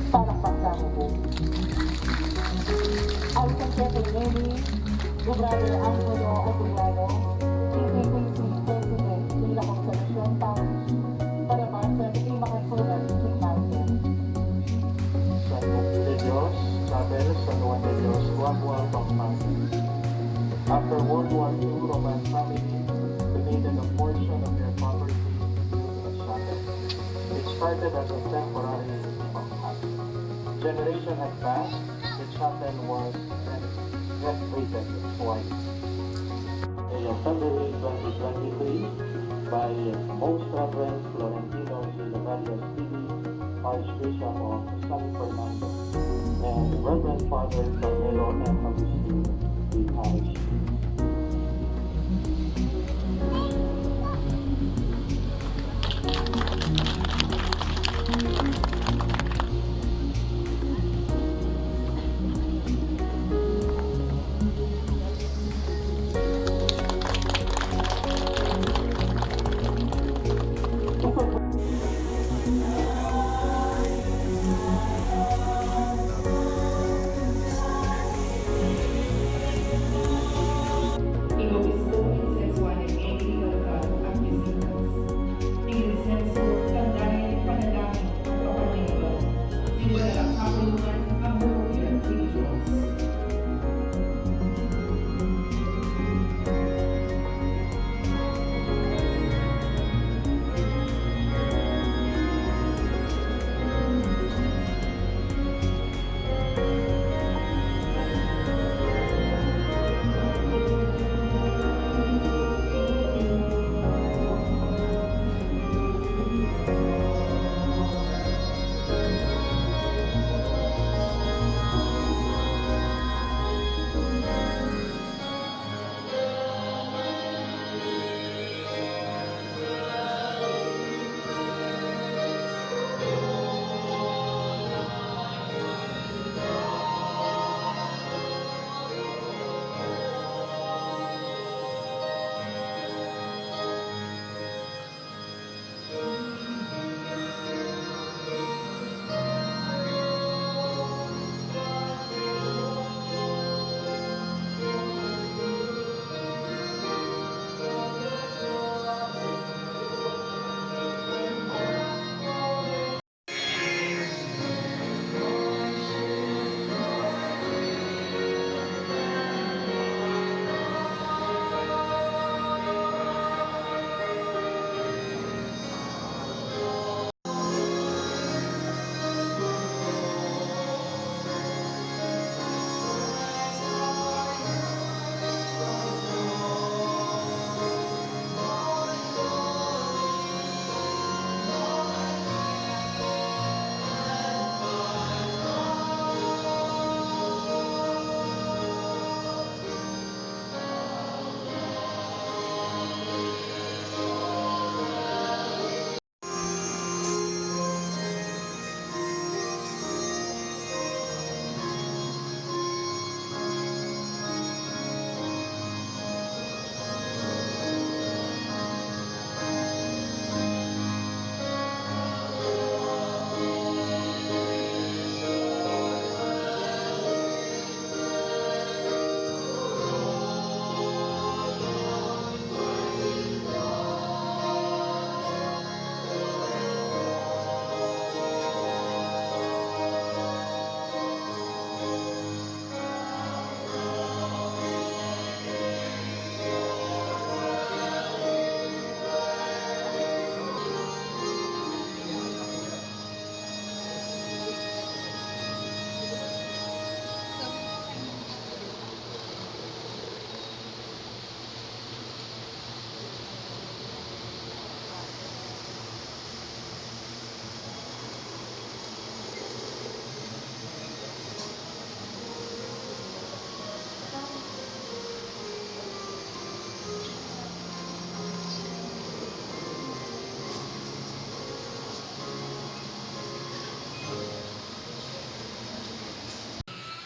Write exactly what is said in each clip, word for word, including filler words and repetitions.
Palakpak tamu po. Ayon kay Neni, kay Brother Angelo Aguinaldo, P P P C President king La Consolacion Parish, para masa king makasulat king Bible. Santo de Dios, Chapel San Juan de Dios, Guagua, Pampanga. After World War Two, Roman family donated a portion of their property to the chapel. It started as a temporary hut. Generation had passed, the chapel was renovated twice. Day of February twenty twenty-three, by Most Reverend Florentino G. Levarias, P D, Archbishop of San Fernando, and Reverend Father Carmelo M. Agustin, the Parish Priest. Ing obispo, insensuan ne ing Balaklak at bisitas. Ing insensu, tanda ne ning panalangin at pamanyamba ning banal a kapulungan a mumugyan king Dios.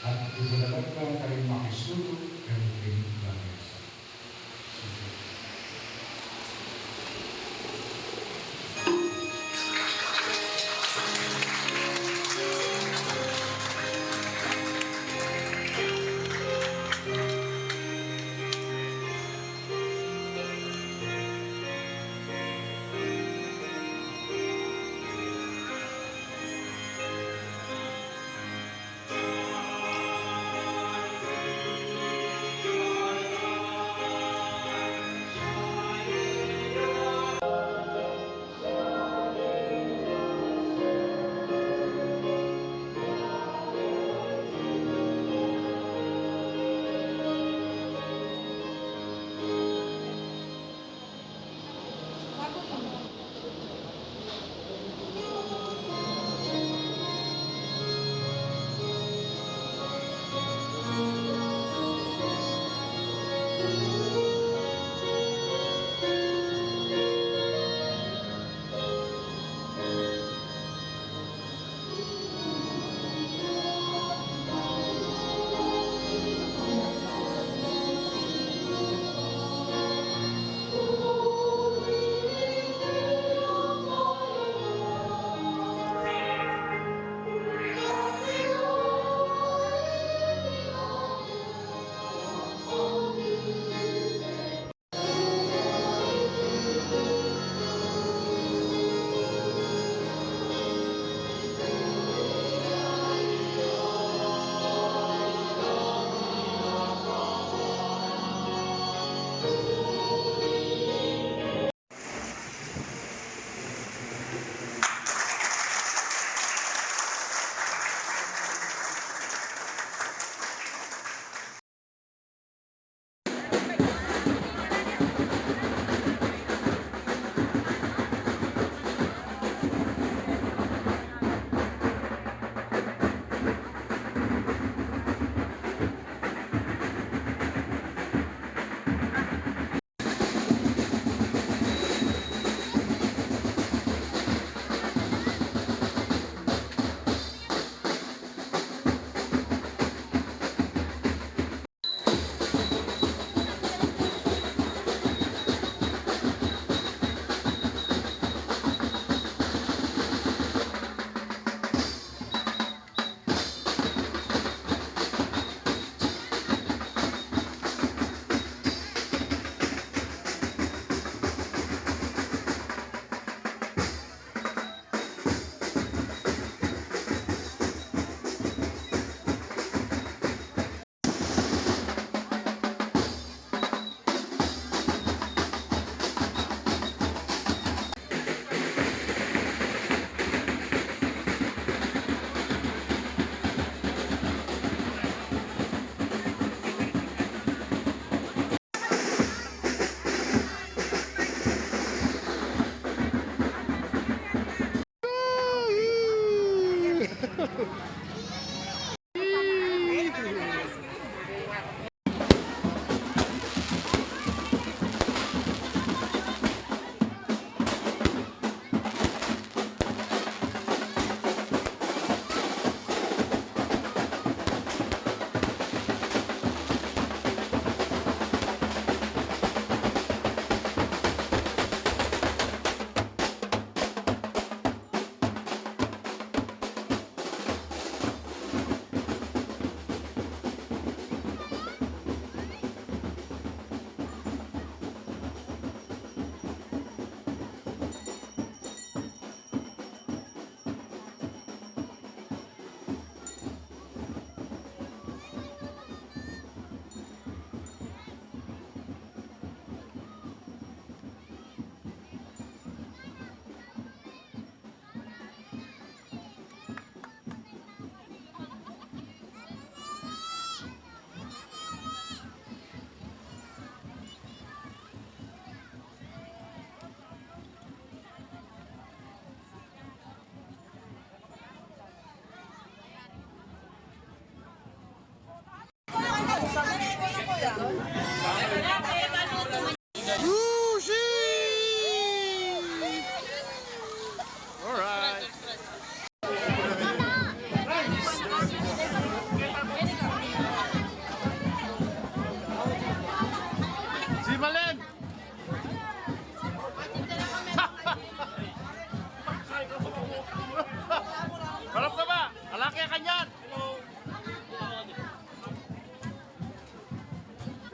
At ibalagan ko karing makisulut karing lamesa.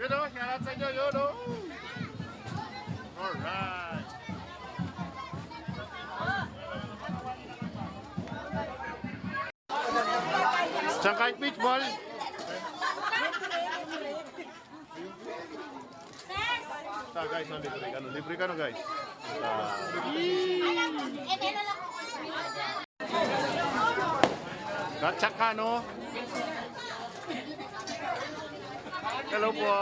No, shout out sa inyo, yun, no? Alright. Saan kayu beach ball? Ta, guys, no, libre kanu. Libre kanu, guys. Ah. Ka-, tsaka, no? Hello po.